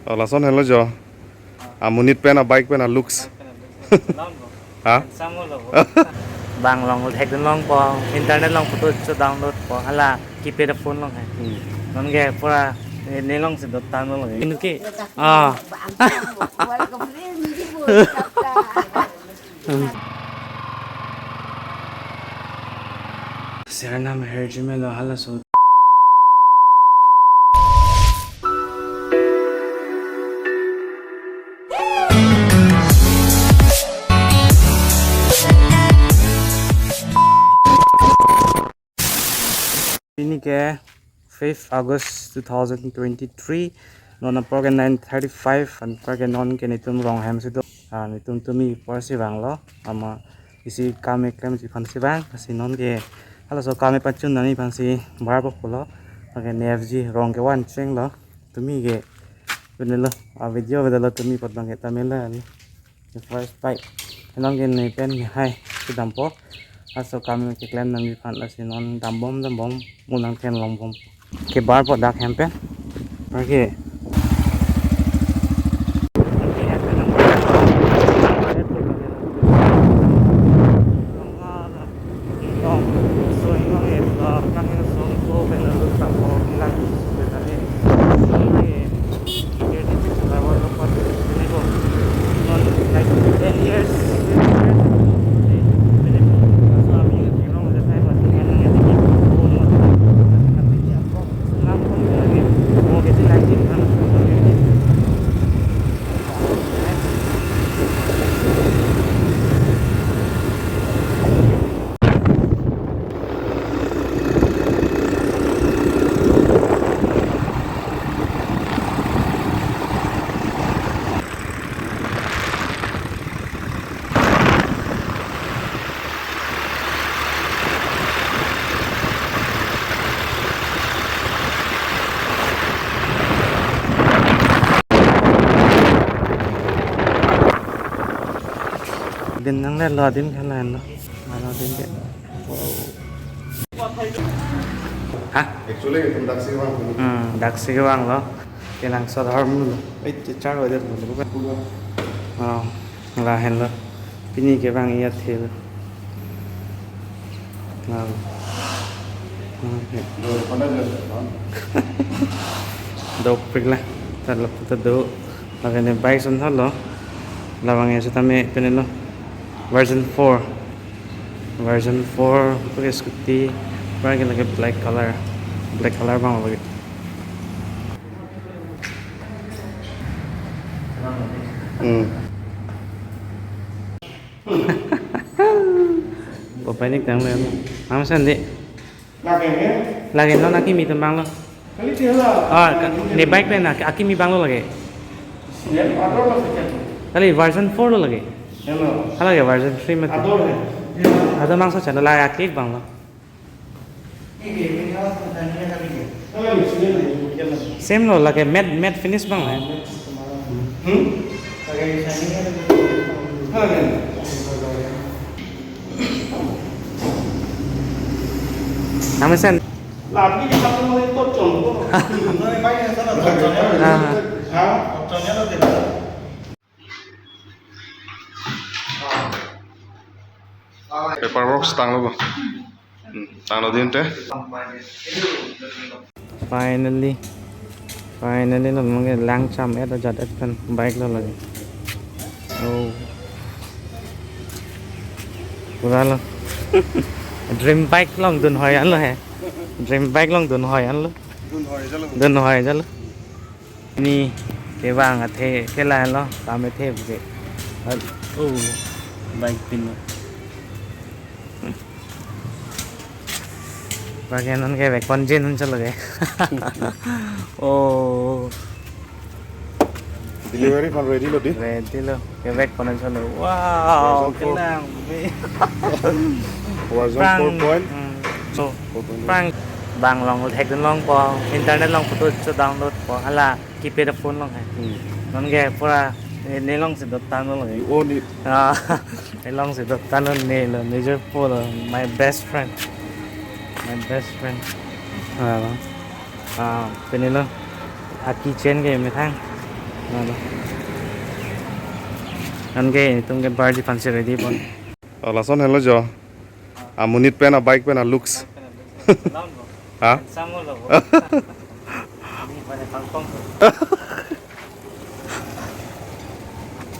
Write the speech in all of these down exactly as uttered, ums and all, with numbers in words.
Lason henlo jo. Amonit pen a bike pen a looks. Ha? Handsome lo. Bang along thekdun longpo, internet along photo cho download po, hala keypad phone along hai. Hmm. Nonke pura, eh, ne alongsi dotang lo. Inut ke. Ah. Sernam herjimelo halaso. Pini ke fifth August two thousand twenty-three. Non apor ke nine thirty-five, anpar ke nonke netum rong hem si do. Ah, netum tumi apor si vanglo. Ama isi kam keklemji aphan si vang. Lasi nonke halaso kam pachun nangji aphan si barpo pulo. Anke N F G rong ke van chenglo. Tumi ke pini lo. Ah, video vedetlo tumi apot bang ke tamela ni. The first bike. Nonke ne pen ne hai si dampo. Laso kam keklem nangji aphan lasi non dambom dambom, unang ken longbom. Ke barpo dak hem pen. Anke. Din nang le lo din khalan lo. Lo din ke. Ha? Actually, itum daksi vang. Hmm, daksi vanglo. Kelang sodhar mulo. Ai, char ho det mulo. Oh, lahenlo. Pini ke vang iya thil. Wow. Okay. Dopik la. Tadlo puta do. Lake ne bike son thalo. Labang ya setame pini lo. Version four. Version four, pakai scooty, pakai lagi black color, black color bang lagi. Hmm. Bapak ini tang le, mama sandi. Lake ne? Lake non akimi atum vanglo. Kali thela. Ah, ka-, ne bike pen ak-, akimi vanglo lake. Sian atau masih kan? Kali version four lo lake. Hello. Hala ke version three mati. Ador hai. Ador mangso channel lake akik vanglo. Ini dia, ini apa sebenarnya kali dia? Kalau misalnya lagi bukan lagi. Same lo lake matte, matte finish vanglo. Hmm? Lagi misalnya kan. Lagi. Namaste. Lagi di satu mulai kocong. Ah. Paperwork tanglo ba. Hmm, tanglo din te. Finally. Finally, non mangke langcham et ajat et pen bike lo lake. Oh. Pura lo. Dream bike along dunhoi anlo he. Dream bike along dunhoi anlo. Dunhoi jalo. Dunhoi jalo. Ni kevang athe ke lahenlo, kam athe buke. Oh, bike pin lo. Bagian non ke bike pon jin chalo ke. Oh. Delivery aphan ready lo di. Ready lo. Ke bike pon chalo. Wow, version four. Kelang. Version Prank. Four point. Hmm. So, four point one. Prank. Bang along thekdun longpo, internet along photo cho download po, hala keypad phone along hai. Hmm. Nonke pura, eh, ne alongsi dotang lo lake. You own it. Ah, ne alongsi dotang lo, ne lo, nejor po lo, my best friend. My best friend. Ah, ah, pini lo. A keychain ke methang. Alo. Anke itum ke barji aphansi ready pon. Oh, lason henlo jo. Amonit pen, a bike pen, a looks. Ha?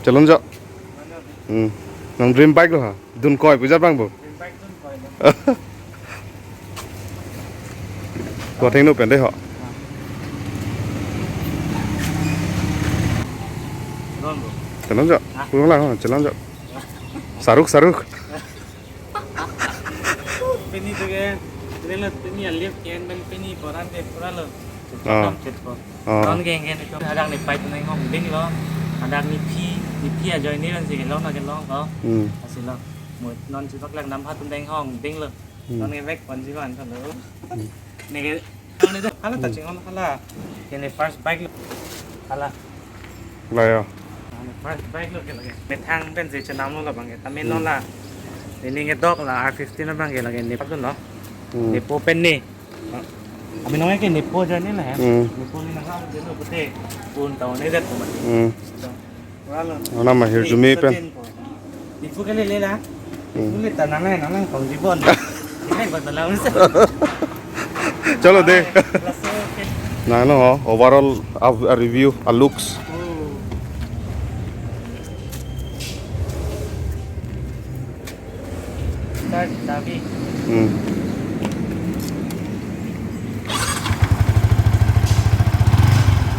Chelong jo. Hmm. Nang dream bike lo ha? Dun koi puja bang bo. Ko thengno pen de ho. Chelong jo. Pulang lang ho, chelong jo. Saruk, saruk. Pini tu ke, pini lo, pini alif ke, pini koran ke pura lo. Ah. Chet ko. Ah. Non ke, ke ni ko, hadak nepei atum nanghongding lo. Hadak nepei, nepei ajoine ran si kelong na kelong ko. Hmm. Asi lo. Mo non si paklak nam atum nanghongding lo. Hmm. Non ke vek pon si van lo. Hmm. Ne ke, non itu hala ta chinghon hala. Ke ne first bike lo. Hala. La ya. Ne first bike lo ke lake. Methang pen si chenam lo labang ke. Tame non la. Ini ngedok la R fifteen abang ke lake ne patun lo. Hmm. Nepo pen ne. Ami nong ke nepo ajoine la ya. Hmm. Nepo ni nang lam jeno pute. Pun tahu ne dat pun. Hmm. Ora lo. Arnam ahirjume pen. Nepo ke lele la. Hmm. Nepo le ta nang nang nang kong jibon. Ini kota lang. Chalo de. Laso ke. Nang no, overall a, a review, a looks. Oh. Start, sabi. Hmm.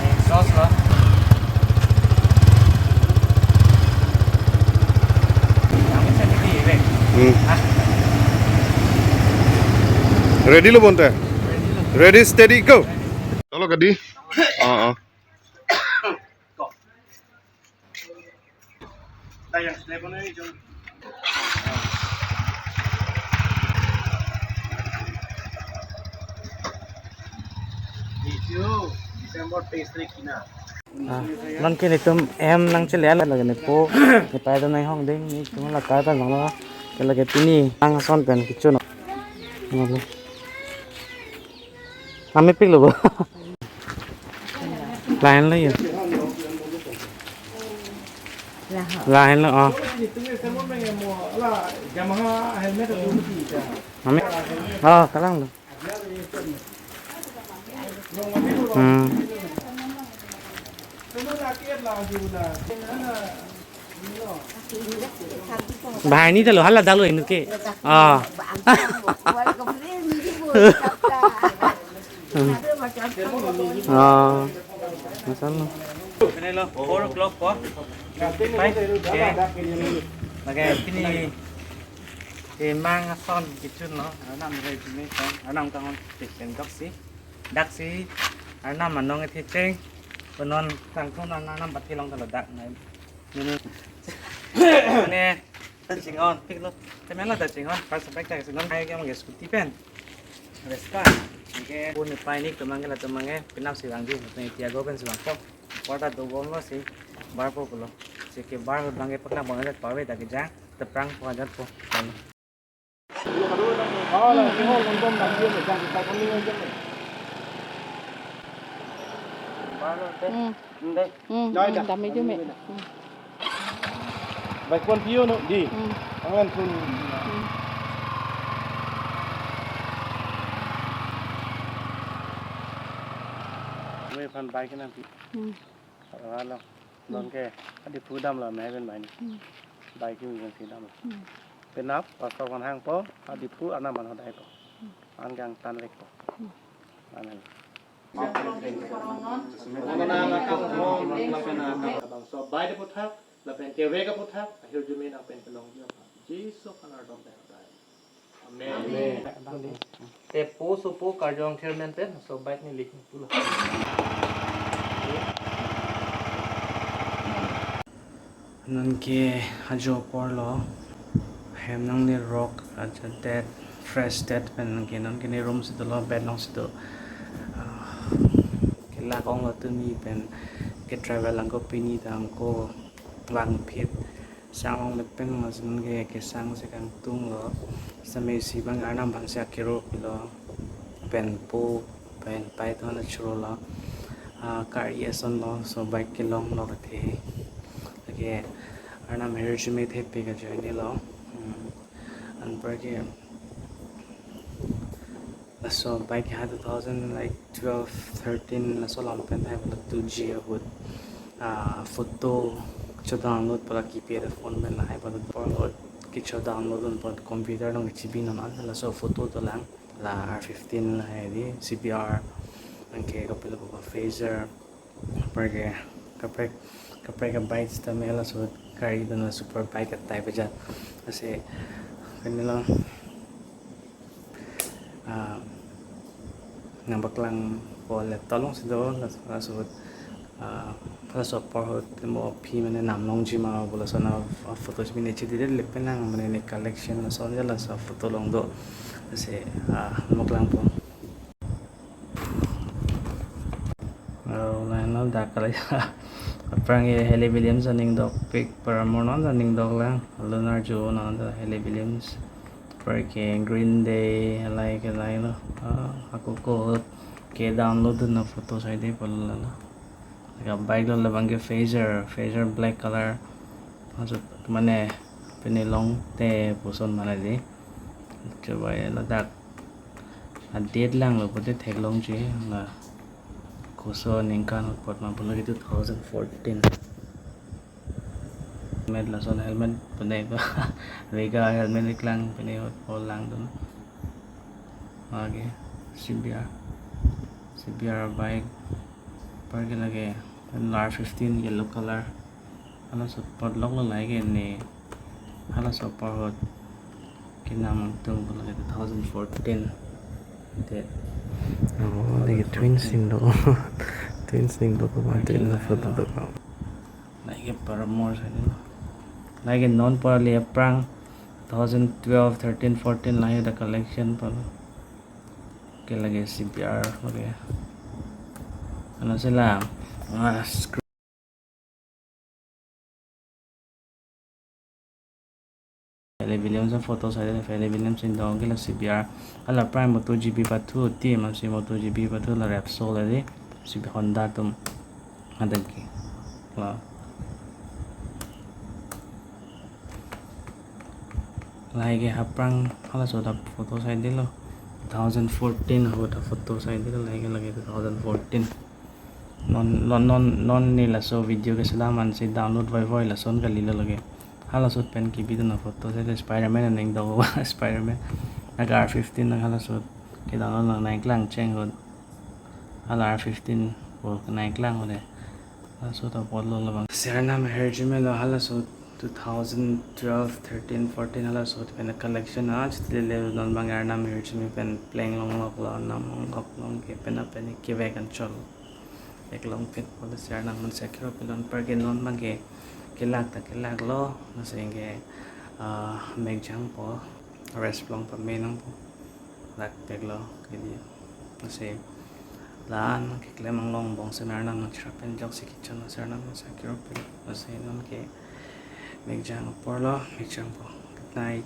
Exhaust lo. Kami sendiri, Bang. Hmm. Ah. Ready lo bonta? Ready lo. Ready, steady, go. Ready. Chalo, gadi. Ah, ah. Go. December teis tarik kina. Ah, non ke netum hem nangchele lake nepo, nepei atum nanghongding, netum la kar ta nang lo, ke lake pini, nang ason pen kichun. Nang lo. Kami pik lo bo. Lain lo ya. Lain lo, oh. Kami, oh, kalang lo. Hmm. Bahai ni dalo, hala dalo ini ke. Ah. Ah. Masalah. Ini lo, four o'clock po. Five, okay. Lake pini, eh, mang ason kichun lo, Arnam re jime kan, Arnam kanghon tik pen doksi. Daksi, Arnam anong ethe cheng, konon tangkon Arnam pathe long talo dak nai. Nini. Ne, chinghon, pik lo. Tame la ta chinghon, first bike ta chinghon, hai ke mang scooty pen. Vespa. Ke pun pai ni kemang ke la kemang ke, penap si vangji, penap Tiago pen si vangpo. Porta dobom lo si, bar po pulo. Si ke bar bang ke paklang bang ajat pawe ta kejang, teprang po ajat po. Hmm. Hmm. Hmm. Dami jume. Hmm. Baik pon pio no di. Hmm. Angan pun. Hmm. Kami aphan bike nangpi. Hmm. Alo. Hmm. Non ke, adiphu damlo, mehen pen bai ni. Hmm. Bai kimi pensi damlo. Hmm. Penap, pastor kan hangpo, adiphu Arnam aphan hodaipo. Hmm. An kangtan vekpo. Hmm. Amen. Labangso bai aputhak, lapen kevek aputhak, ahirjume nangpen kelongji aphan. Jisu aphan ardom pen hodai. Amen. Amen. Te po sopo karjong chairman pen, so bike neli pulo. Non ke ajo apor lo, hem nangle rok, ajo det, fresh det pen non ke, non ke ne room si dolo, bed along si do. Ah, kelak ong lo tumi pen ke travel angko pini ta angko vangphit. Sang ong le pen ma si non ke kesang si kangtung lo. Same si bang Arnam bang si akero pilo. Pen po, pen pai ton le churo lo. Ah, kari ason lo, laso bike kelong lo kathe. Lake Arnam ahirjume thepik ajoine lo. Hmm. Anparke laso bike ha two thousand, like, twelve, thirteen laso alam pen hai pala two G ahut, ah, photo cho download pala keypad phone pen lahai pala por lo kecho download un pon computer along kechibi non an laso photo dolang la R fifteen lahai di C B R anke kapilo ko Fazer. Kaprek ke, kaprek, kaprek ke bike sitame laso kari dun super bike a-type aja. Lasi, kani lo, ah, nangpaklangpo le tolong si do, laso, laso, ah, laso apor ahut mo aphi mane nam longji ma pu lason a-photo si mane chidi le penang mane ne collection lason ja laso photo along do. Lasi, ah, nangpaklangpo. Oh, lahenlo dak kali. Aphrang ke Hayley Williams aning dokpik, Paramore non aning doklang. Lunar Joe non ta Hayley Williams. Aphrang ke Green Day, halai ke lailo. Ah, ako ko ke download na photo sai de pala la. Lake bike lo labang ke Fazer, Fazer black color. Maksud mane pini longte puson mane di. Coba ya ladak. A-date lang lo pute theklongji la koso aningkan ahut apot ma pulo ke two thousand fourteen. Helmet lason helmet pune ko Riga helmet iklang pine ahut apot langdun. Lake C B R, C B R bike. Aphrang ke lake R fifteen yellow color. Halaso apot lok lo lahai ke ne. Halaso apor ahut kenam tung pala ke two thousand fourteen. Te. Oh, lake twins indo. Twins indo ko ba twins photo do ko. Lahai ke Paramore sai di. Lahai ke non pala aphrang two thousand twelve, thirteen, fourteen lahai ta collection pala. Ke lake C B R lake. Ano sila. Ah, screw. Hayley Williams photo sai de, Hayley Williams indo ke la C B R. Hala aphrang MotoGP pathu ti, masi MotoGP pathu la Repsol di, C B Honda atum. Hadak ke. La. Lahai ke aphrang halaso ta photo sai dilo. Two thousand fourteen ahut ta photo sai dilo, lahai ke lake two thousand fourteen. Non, non, non, non ne laso video keselam ansi download voivoi lason kalilo lake. Halaso ahut pen kebi dun a-photo sai de Spider-Man aning dok Spider-Man. Lake R fifteen nang halaso ahut ke download nang nangklang cheng ahut. Hala R fifteen ko nangklang ahut de. Halaso ahut apot lo labang. Si Arnam ahirjume lo halaso ahut two thousand twelve, thirteen, fourteen halaso ahut pen collection a chitile non abang Arnam ahirjume pen pleng longlok lo, nam longlok long ke pen apen kevek anchot. Vek longpet pala si Arnam an si akiro pilo. Anparke non abang ke kelak ta kelak lo, lasi ke, ah, mek jangpo, rest long pame nangpo. Lak pek lo ke di. Lasi la-an keklem anglong bong si Arnam nangcherap pen jok si kechon lo si Arnam an si akiro pilo. Lasi non ke mek jang apor lo, mek jangpo. Good night.